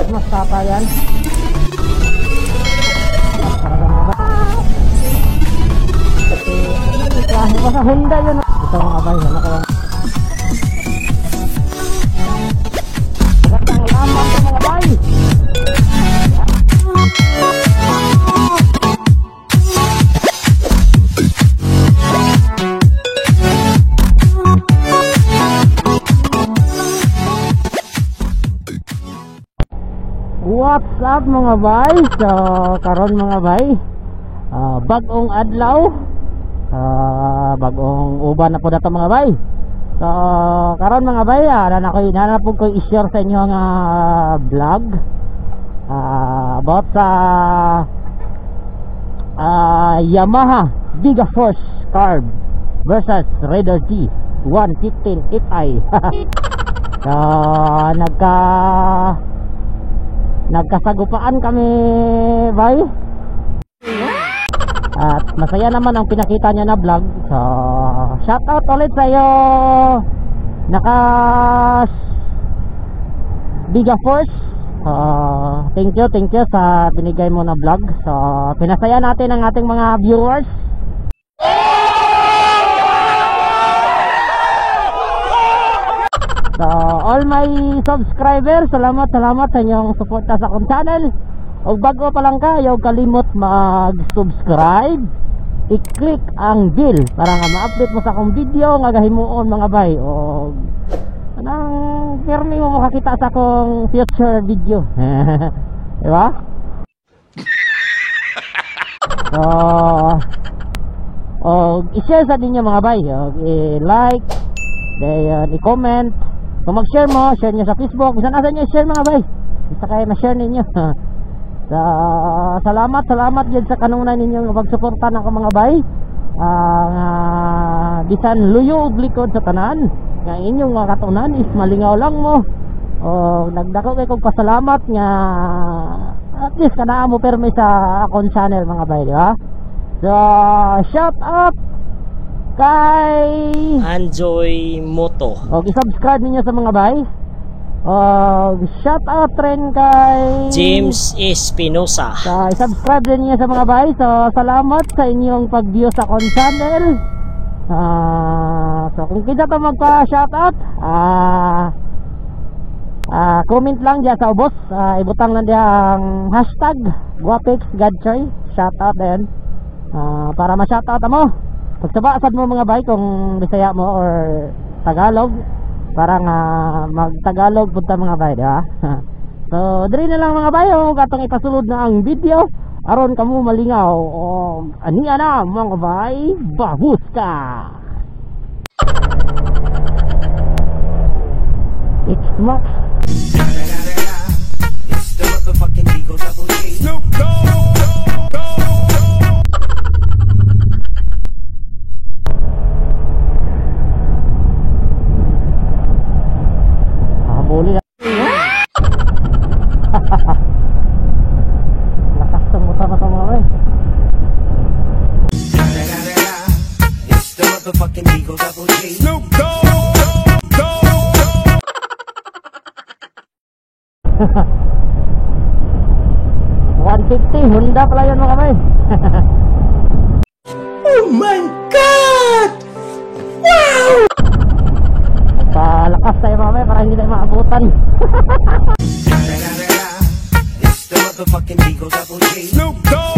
Mas tapa yan. Kasi basta Honda yun. Ito mga bay, ano ko lang. Magandang lamang ito mga bay. What's up mga bay? So karon mga bay, bagong adlaw, bagong uban na po na ito mga bay. So karon mga bay, na po ko i-share sa inyo nga vlog about sa Yamaha Giga Force Carb versus Raider G 115 Fi. So nagkasagupaan kami bay. At masaya naman ang pinakita niya na vlog. So shout out ulit sa iyo, naka Giga Force. Thank you sa binigay mo na vlog. So pinasaya natin ang ating mga viewers. So all my subscribers, salamat sa inyong suporta sa akong channel. Og bago pa lang ka, ayaw kalimot mag-subscribe, i-click ang bell para nga ma-update mo sa akong video nga gahimuon mga bay. Og anang pirmi mo makakita sa akong future video. Diba? So og i-share sa ninyo mga bay, og i-like, then i-comment. Kung mag-share mo, share nyo sa Facebook. Bisan asa nyo i-share mga bay, basta kayo ma-share ninyo. So, salamat yun sa kanunay ninyong pagsuporta ng mga bay. Bisan luyo og likod sa tanan nga inyong mga katunan is malingaw lang mo. O nagdako kay kog pasalamat nga at least kanaa mo permi sa akong channel mga bay, di ba? So shout out kay Anjoy Moto. Og i-subscribe ninyo sa mga bay. Og shout out rin kay James Espinosa. So, i-subscribe din niyo sa mga bay. So salamat sa inyong pag-view sa akong channel. So kung kita pa magpa-shout out, comment lang diya sa ubos. Ibutang lang diya ang hashtag Guapix Godchoy shout out din, para ma-shout out mo. Pagsaba sad mo mga bay kung Bisaya mo or Tagalog, para nga mag-Tagalog punta mga bay, di ba? So diri na lang mga bay, og atong ipasulod na ang video aron kamo malingaw. Og ania na mga bay, bahus ka. It's Max. It's the motherfucking Eagle Double G. Snoop Dogg. Habulin. Lakas ng motor na ito mga bay. It's the motherfucking Eagle Double G. Snoop Dogg. 150 Honda pala yun mga bay. Oh my God! Wow! Palakas tayo mga bay para hindi tayo maabutan. It's the motherfucking Eagle Double G. Snoop Dogg.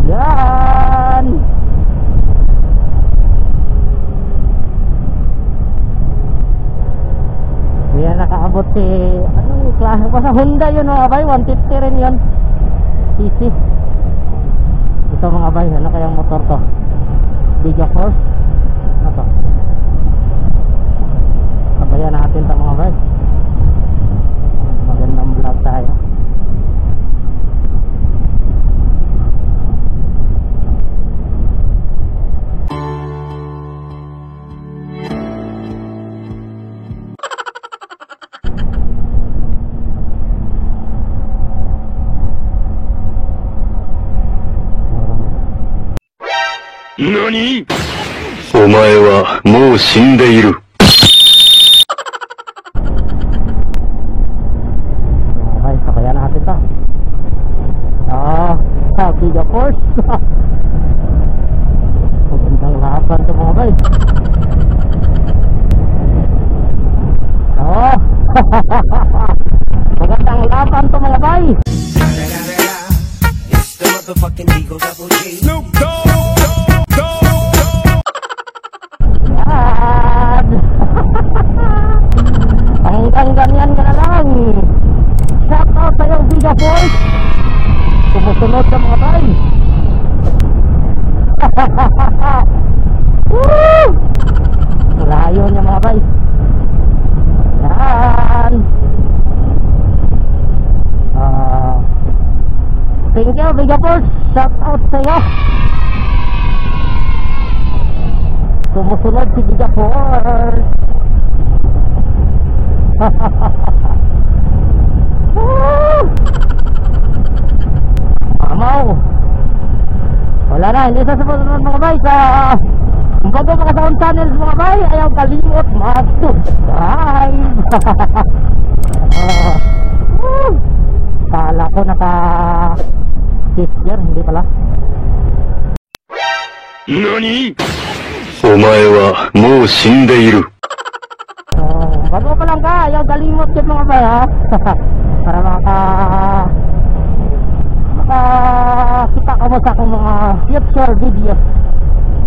Yan. Yan, nakaabot si anong klase pa sa Honda yun mga bay, 150 rin yun. CC. Ito mga bay, ano kayang motor to? Giga Force. Ano to? Sabayan natin ito mga bay. Magandang vlog tayo. 何？お前はもう死んでいる。Magandang laban to, mga bay. It's the motherfucking Eagle Double G. Snoop Dogg. Dogg. Yan. Hanggang ganyan ka na lang. Shout out sa'yo, Giga Force. Sumusunod sa mga bay. Woo! Layo niya, mga bay. Yan. Ah, thank you, Giga Force. Shout out sa'yo. Sumusunod si Giga Force. Woo! Mamaw. Wala na, hindi sa sumunod, mga bay. Sa kung bago mga sound channels, mga bay, ayaw kalimot mag-subscribe. Woo! Kala ko naka fifth gear, hindi pala. 何お前はもう死んでいる。 So, bago pa lang ka, ayaw kalimot yun, mga bay, ha. Para makakita ka mo sa akong mga future videos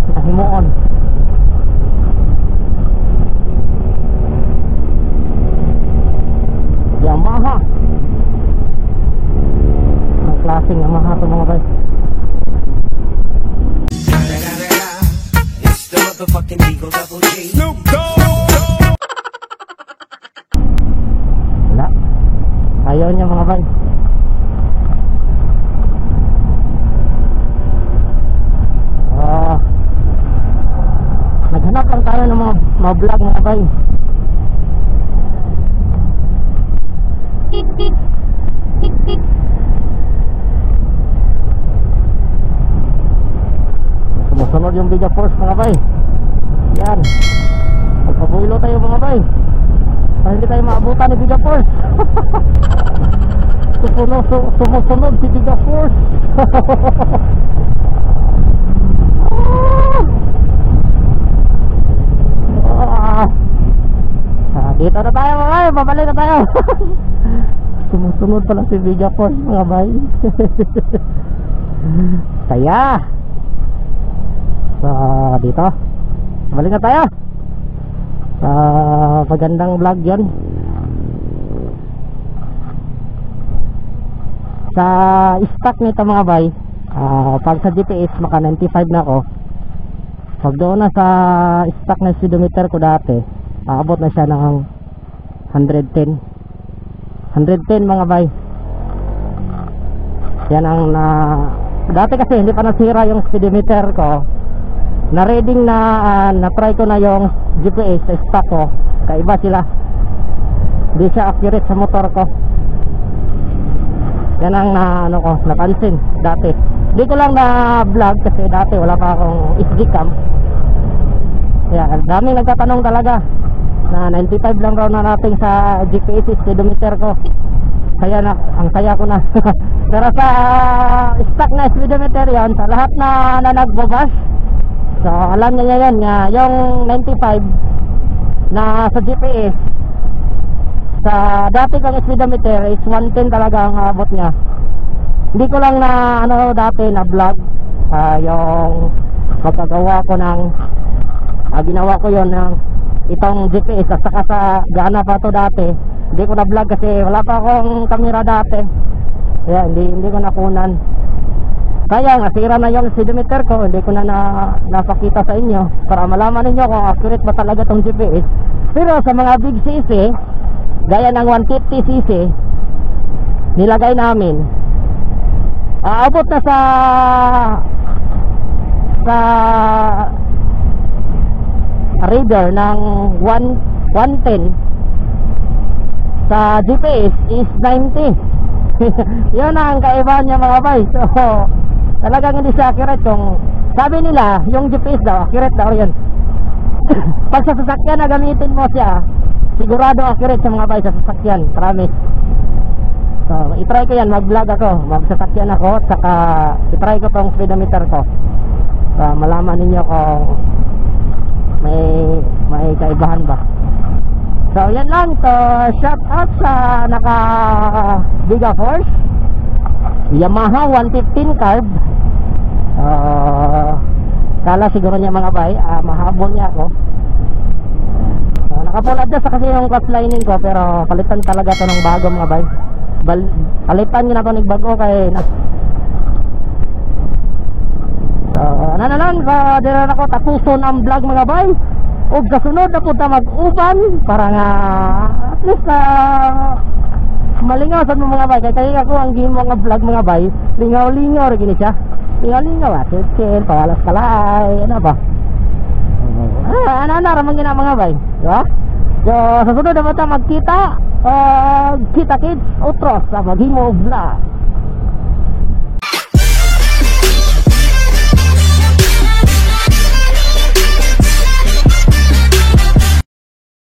na himuon. Yamaha. Ang klaseng Yamaha to, mga bay. It's the motherfucking Eagle Double G. Snoop Dogg. Wala. Ayaw niya, mga bay. Ah, naghanap lang tayo ng mga vlog, mga bay. Sumusunod yung Giga Force, mga bay. Yan. Magpabuilo tayo, mga bay, para hindi tayo maabutan ni Giga Force. Sumusunod si Giga Force. Ah! Ah, dito na tayo, mga bay, babalik na tayo. Sumusunod pala si Giga Force, mga bay. Saya. So, dito. Balik na tayo. Magandang vlog yun. Sa stock nito, mga bay, pag sa GPS maka 95 na ako. Pag doon na sa stock na speedometer ko dati, aabot na siya ng 110. 110, mga bay. Yan ang na dati kasi hindi pa nasira yung speedometer ko. Na reading na, na try ko na yung GPS sa stock ko. Kaiba sila. Hindi siya accurate sa motor ko. Yan ang na, ano ko, napansin dati. Hindi ko lang na vlog kasi dati wala pa akong SD cam. Kaya ang daming nagtatanong talaga na 95 lang raw na natin sa GPS speedometer ko. Kaya na, ang saya ko na. Pero sa stock na speedometer yon, sa lahat na nagbabash, so alam niya yan nga yung 95 na sa GPS, sa dati kong speedometer is 110 talaga ang abot niya. Hindi ko lang na ano dati na vlog, yung pagkagawa ko ng, ginawa ko yon ng itong GPS at saka sa Gana pa to dati. Hindi ko na vlog kasi wala pa akong kamera dati. Kaya hindi ko nakunan. Kaya nga sira na yung speedometer ko, hindi ko na napakita sa inyo para malaman ninyo kung accurate ba talaga tong GPS. Pero sa mga big CC, gaya ng 150cc nilagay namin, aabot na sa reader ng 110, sa GPS is 90. Yun ang kaibahan niya, mga bay. So talagang hindi siya accurate. Kung sabi nila yung GPS daw accurate daw yun. Pag sa sasakyan na gamitin mo siya, sigurado accurate sa mga bay sa sasakyan, promise. So i-try ko yan, mag-vlog ako, magsasakyan ako, saka i-try ko tong speedometer ko. So malaman ninyo kung may kaibahan ba. So yan lang. So shout out sa naka Giga Force Yamaha 115 carb. Kala siguro niya, mga bay, mahabol niya ako. Naka full adjust kasi yung clutch lining ko, pero palitan talaga to ng bago, mga bay. Palitan niyo na to ng bago kay na. So, ano na lang, so, dira na ko tapuson ang vlog, mga bay. Ug sa sunod na punta mag-uban para nga at least malingaw sa mga bay, kay kay ako ang gimo nga vlog, mga bay, lingaw-lingaw ra gini siya. Lingaw-lingaw ah, chill, chill, pawalas kalay, ano ba? Ah, ano na ra man gina, mga bay, di ba? So, sa sunod na ba ta magkita? Kita kids, otros sa maghimo og vlog.